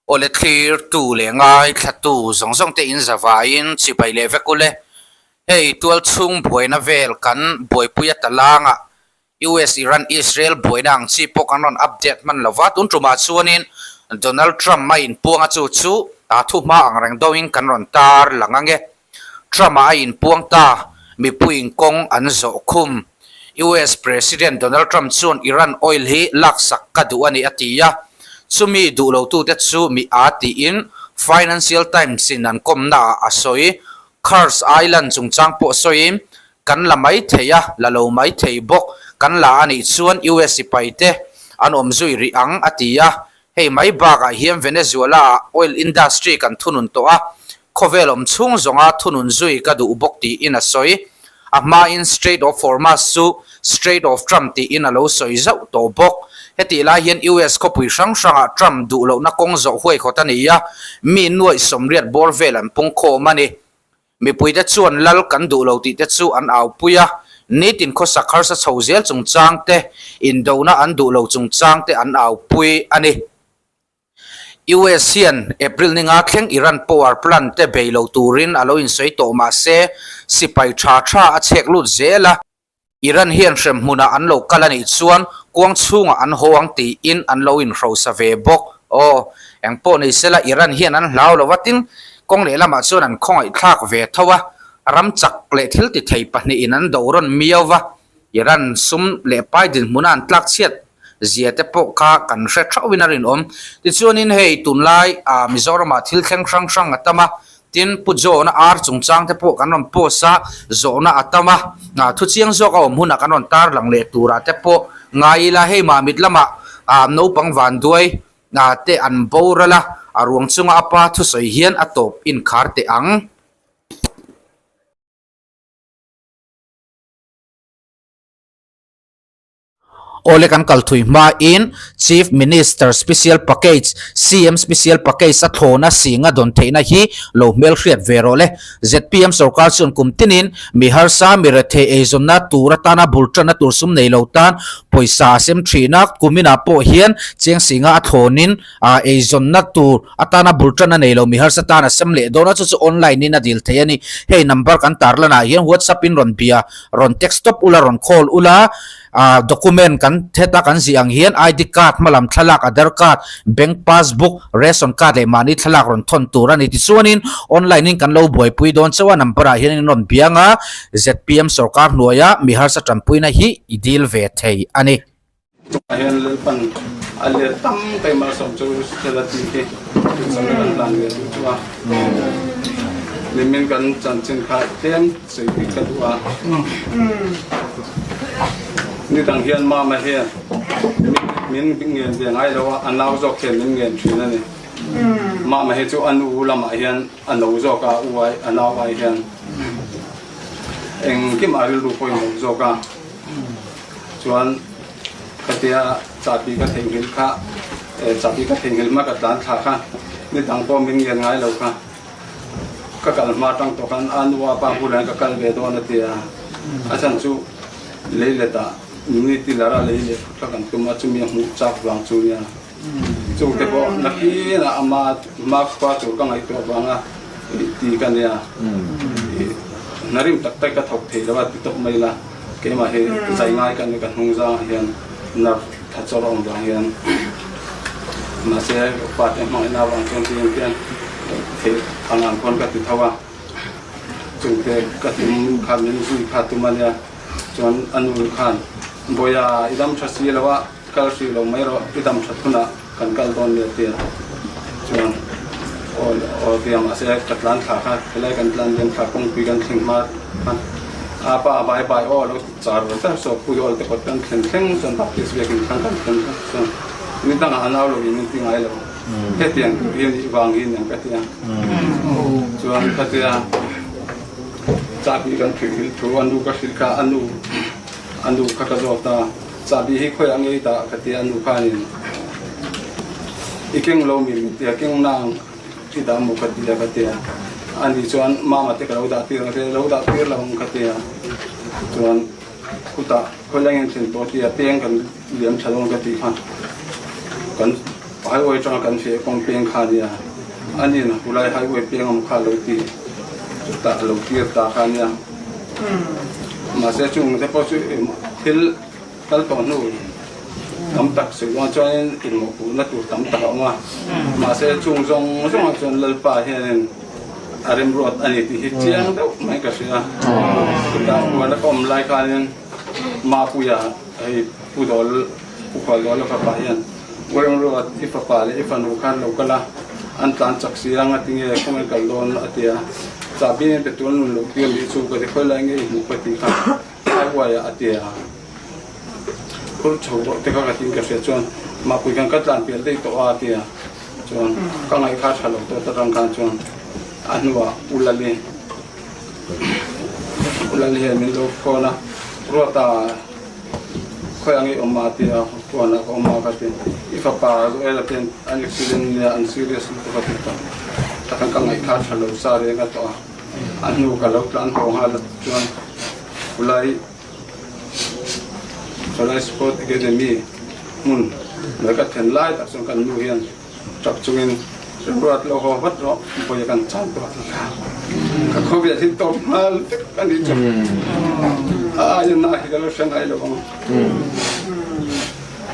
Awle thlirtu leh ngaithlatu zawng zawng te in zavaiin chibai leh vek ule. Hei tualchhung buaina vel kan buaipui a talangah US Iran Israel buaina ang chi pawh kan rawn update hman lova, tun tumah chuanin Donald Trump a inpuang a chu chu thuhma ang reng deuhin kan rawn tar lang ange. Trump a a inpuang ta, mipuiin kawng an zawh khum. US President Donald Trump chuan Iran oil hi laksak ka duh a ni a ti a, chumi duh lotute chu mi a tiin Financial Times in an kawmnaah a sawi. Kars Island chungchang pawh sawiin, Kan la mai thei a, la lo mai thei bawk. Kan la a nih chuan US sipaite an awm zui rih ang a ti a, Hei mai bakah hian Venezuela-ah oil industry kan thunun tawh a, khawvel awm chhung zawnga thunun zui ka duh bawk tiin a sawi. A hmain Strait of Hormuz chu Strait of Trump tiin a lo sawi zauh tawh bawk. Hetih lai hian US khawpui hrang hrangah Trump duh lohna kawng zawh huaikhawt a ni a, mi nuaih 80 bawr vel an pungkhawm a ni. Mipuite chuan lal kan duh lo tih te chu an aupui a, nitin khawsak harsa chho zel chungchang te, indona an duh lo chungchang te an aupui a ni. US hian April ninga thleng Iran power plant te bei lo turin a lo insawi tawh mah se, sipai tha tha a chhek lut zel a. Iran hian hrem hmunah an lo kal a nih chuan kuang chhungah an haw ang tiin an lo inhrosa ve bawk. Aw, eng pawh ni sela Iran hian an hlau lo va tin kawng lehlamah chuan an khawngaihthlak ve tho a, ram chak leh thil ti thei pahnihin an do rawn miau va, Iran sum leh pai dinhmuna an tlak chhiat zia te pawh kha kan hre thauhin a rinawm. Tichuanin hei tunlai ah Mizoramah thil thleng hrang hrang a tam a, Tin, Pu John-a ar chungchang te pawh kan rawn post a, zawhna a tam a, thuchiang zawk a awm hunah kan rawn tarlang leh turah te pawh ngai ila, hei mah mit lamah naupang vanduai te an boral a, a ruang chunga a pa thusawi hian a tawp inkhar teh ang. Awle kan kal thui hmain Chief Minister Special Package, CM Special Package, a thlawna singa dawn theihna hi lo hmelhriat ve rawh le. Zpm sorkar chuan kum tinin mi harsa, mi rethei eizawnna tur atana bul tanna tur sum nei lo tan pawisa a sem thin a, kuminah pawh hian cheng singa a thlawnin eizawnna tur atana bul tanna nei lo mi harsa tan a sem leh dawn a, chu chu online in a dil thei a ni. Hei number kan tarlanah hian WhatsApp in rawn bia rawn text tawp ula, rawn call ula, ah document kan heta kan zih ang hian ID card hmalam thlalak, Aadhaar card, bank passbook, ration card leh mahni thlalak rawn thawn tur a ni. Tichuanin online in kan lo buaipui dawn chauh a, number ah hian in rawn biang a, zpm sorkar hnuaia mi harsa tanpuina hi i dil ve thei a ni. Chungah hian Lalpan a let tam kai malsawm chu thil a ti khi chungchang kan hlan ve duh chu a. Nimin kan chanchin kha tlem sawi bik ka duh a. Nidang hian mama hian min ngen ve ngai lo a, a nau zawk hian min ngen thin a ni. Mama hi chu a nu lamah hian a no zawk a, u ai a nau ai hian engkim a rilru pawimawh zawk a. Chuan khatia chahbi ka theihnghilh kha chahbi ka theihnghilh hma ka tlan thla kha ni dang pawh min ngen ngai lo kha ka kal hma tang tawh khan a nu a pa bulah hian ka kal ve dawn a ti a, a chhan chu lei let ah ni ti lar a lei leh phut kha kan tum a chumi a hmuh chak vang chu nia chung te pawh nakin ah ama hma khua tur ka ngaihtuah vanga ti ka nia hnarim tak tak ka thawk thei lo a ti tawp mai la. Keimah hi zai ngai ka ni ka hnung zangah hian nerve tha chawr a awm vang hian mahse pa te hmangaihna avang chuan ti ang hian theih ang ang khawn ka ti tho a chungte ka tum kha min zui kha tum a nia chuan a nu khan Bawiha i dam tha si lo a kal hrih lo mai rawh i dam that hunah kan kal dawn nia tia chuan aw aw tia mahse ka tlan thla kha helai kan tlan liam thla kawngpui kan thleng hma khan a pa a bai bai aw a lo ti char ve char saw pui awl te kawt kan thlen thleng chuan baptist biakin thlang kan thlen kha chuan ni dangah a nau lo in min ti ngai lo hetiang tur hi a nih vang hi aniang ka tia chuan khatia chahbi kan thihhrilh thu a nu ka hrilh kha a nu a nu kha ka zawt a. Chahbi hi khawiah ngei dah ka ti a nu khanin i keng lo mi min ti a keng nang i dah maw ka ti a ka ti a ani chuan mama te ka lo dah tir ang che lo dah tir lo ang ka ti a chuan khutah khawilai ngen thlen tawh ti a peng kan liam tha dawn ka tih kha kan. Highway atanga kan feh kawng peng kha nia, anin hulai highway peng awm kha lo ti chutah a lo tir ta kha nia. Mahse chung te pawh chu thil kal tawh hnu tam tak sawi dawn chuanin inmawhpuhna tur tam tak a awm a. Mahse chung zawng zawngah chuan Lalpa hianin a remruat a ni tih hi chiang deuh mai ka hria. Chutah huana ka awm lai khanin Mapuia hei Pu Dawl Pu Khualdawl a fapa hian U Remruat i fapa leh i fanu khan lo kal a, an tlan chak si a, ngatinge khawngaih kal dawn a ti a. Chahbi nen petu an nun loh tir nih chu ka ti khawi lai nge i hmuh ka tih kha Highway ah a ti a. Phur chho rawh te kha ka tiin ka hria chuan Mapui khan ka tlan pial daih tawh a a ti a. Chuan ka ngaih kha tha lo tawh ta rang khan chuan a hnuah U Lali U Lali hian min lo phone a, Ruata Khawi ang i awm a tia huanah ka awm a ka ti. I fapa Joel-a te an accident nia an serious lutuk a ti ta. Takhan ka ngaihthla tha lo sa reng a tawh a. A hnu ka lo tlan haw nghal a chuan Khulai Khulai Sport Academy hmun hnuai ka then lai tak chuan kan nu hian tap chungin Ruat lo haw vat rawh vawi kan chan tawh a ti kha. Ka khawvel hi tawp nghal vek a nih chu. A aia na hi ka lo hre ngai lo ang.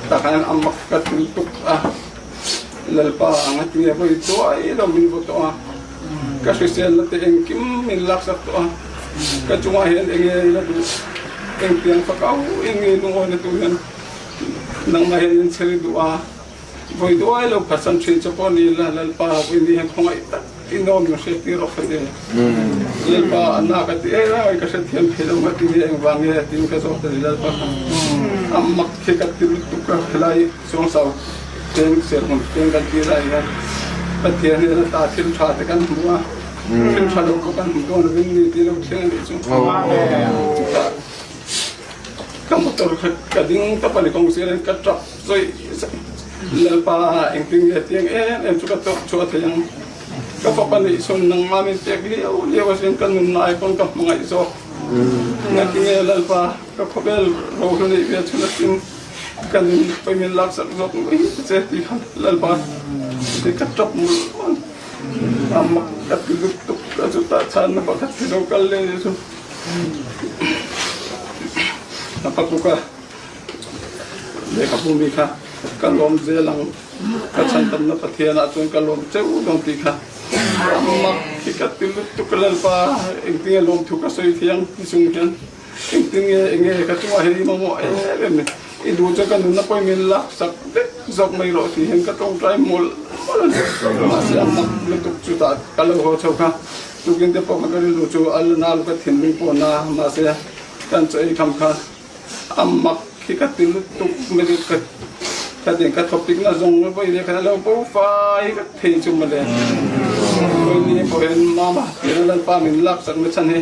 Takhan a mak ka ti tuk a, Lalpa anga tinge vawi tuai lo min vaw tawh a, ka hriselna te engkim min laksak tawh a, ka chungah hian enge la duh, engtiang fakau in nge lungawina tur hian nangmah hian in chhel duh a. Vawi duai lo phatsan thin che pawh ni la, Lalpa vawi ni hian khawngaih tak i nawm min hriat tir rawh ka ti. Lalpa a na ka ti em em ka hrethiam thei lo nga ti nge engvang nge tiin ka zawt a ni Lalpa kha. A mak khi ka ti lutuk a, helai Chuangsau peng serhmun peng kan tih lai hian Pathian hian a ta thil tha te kan hmu a, thil tha lo pawh kan hmu dawn lovin ni tih lo thleng a nih chu. Chutah ka motor kha ka ding tawp a ni kawng sir in ka tap. Sawi Lalpa engtin nge tiang em em chu ka tawk chhuah thei ang. Ka fapa nih chhun nangmah min pek liau liau asin ka nunna ai pawn ka hmangaih zawk. Ngatinge Lalpa ka khawvel rohlu neih ve chhun asin ka nun pawi min laksak zawk mai ta che tih khan Lalpa ti ka tap mul mul a mak ka ti lutuk a chutah chhanna pakhat hi lo kal leh ni chu a pakuka. Lehkhabu mi kha ka lawm zel ang, ka chhantamna Pathianah chuan ka lawm cheu dawn tih kha a mak hi ka ti lutuk a Lalpa, engtinge lawmthu ka sawi thiang ti chung hian engtinge enge ka chungah hian i mamawh em em ni, i duh chuan ka nunna pawhin min laksak vek zawk mai rawh tih hian ka tawngtai mawlh mawlh a ni. Mahse a mak lutuk chutah ka lo haw chho kha tukin te pawh kha ka rilru chu a la na lo ka thinlung pawh a na mahse kan chaw ei kham khan A mak hi ka ti lutuk mai ka ka tin ka thawk tikna zawng vawi leh khan a lo bo fai vek thei chu mawle. Vawi ni pawh hian mama tia Lalpa min lak chakna chhan hi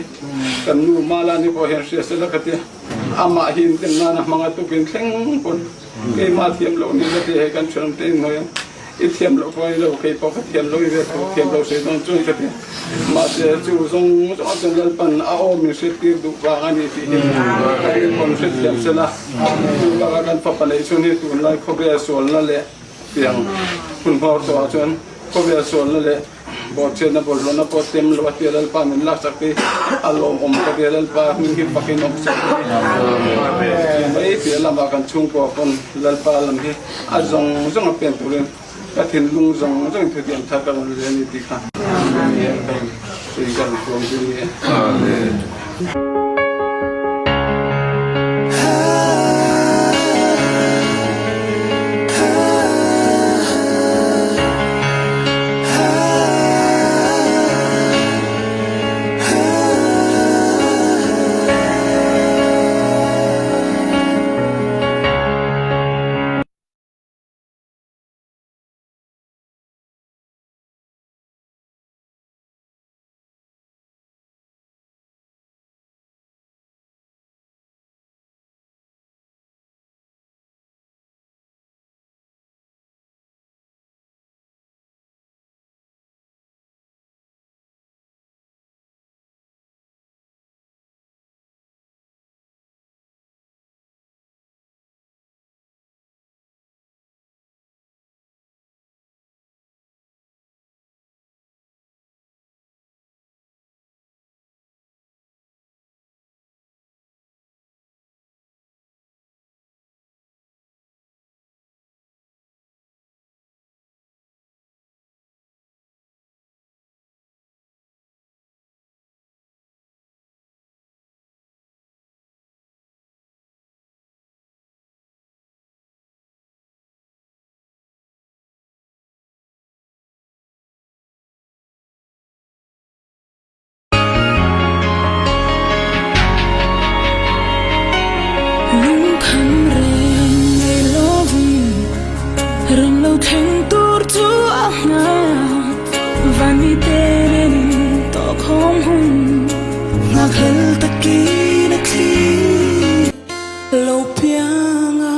kan nu Mala ni pawh hian hria sela ka ti. Amah hi inten nana hmang a tukin thleng pawn keimah thiam loh ni la ti hei kan thianawm te inhnuai ang. I thiam loh pawh a ni lo, kei pawh ka thiam lo i ve tho, thiam lo sawi dawn chuan ka ti. Mahse, chu zawng zawng chuan Lalpan a aw min hriattir duh vang a ni tih hi ka rin pawn hrethiam se la. Chu bakah kan fapa neih chhun hi tunlai khawvel sualna leh tiang hun hmawr tawhah chuan khawvel sualna leh bawhchhiatna bawlhhlawhna pawh tem lo a tia Lalpa min laksak te a lawmawm ka tia Lalpa hming hi fakin awm se ka ti. Chu mai piah lamah kan chhungkua pawn Lalpa lam hi a zawng zawng a pen turin ka thinlung zawng zawngin thutiam thar ka rawn le a ni tih kha ka rawn puang zui ni e. mite nen in tawh khawm hun Nghakhlel takin a thlir lo piang a.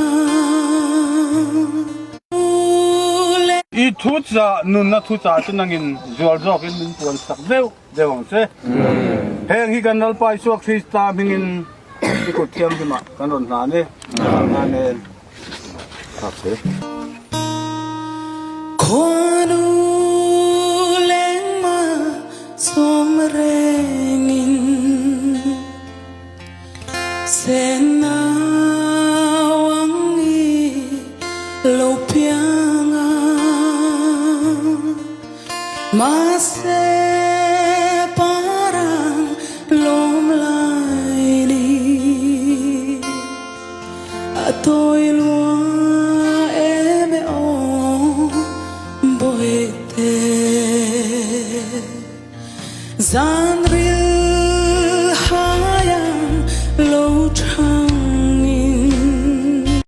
I thu chah nunna thu chah chu nangin zual zawkin min puan sak deuh deuh ang che. Heng hi kan Lalpa Isua Krista hmingin i kut thianghlimah kan rawn hlan e. Amen. Khuanu lengma sawm rengin sen nau ang i lo piang a. Mahse.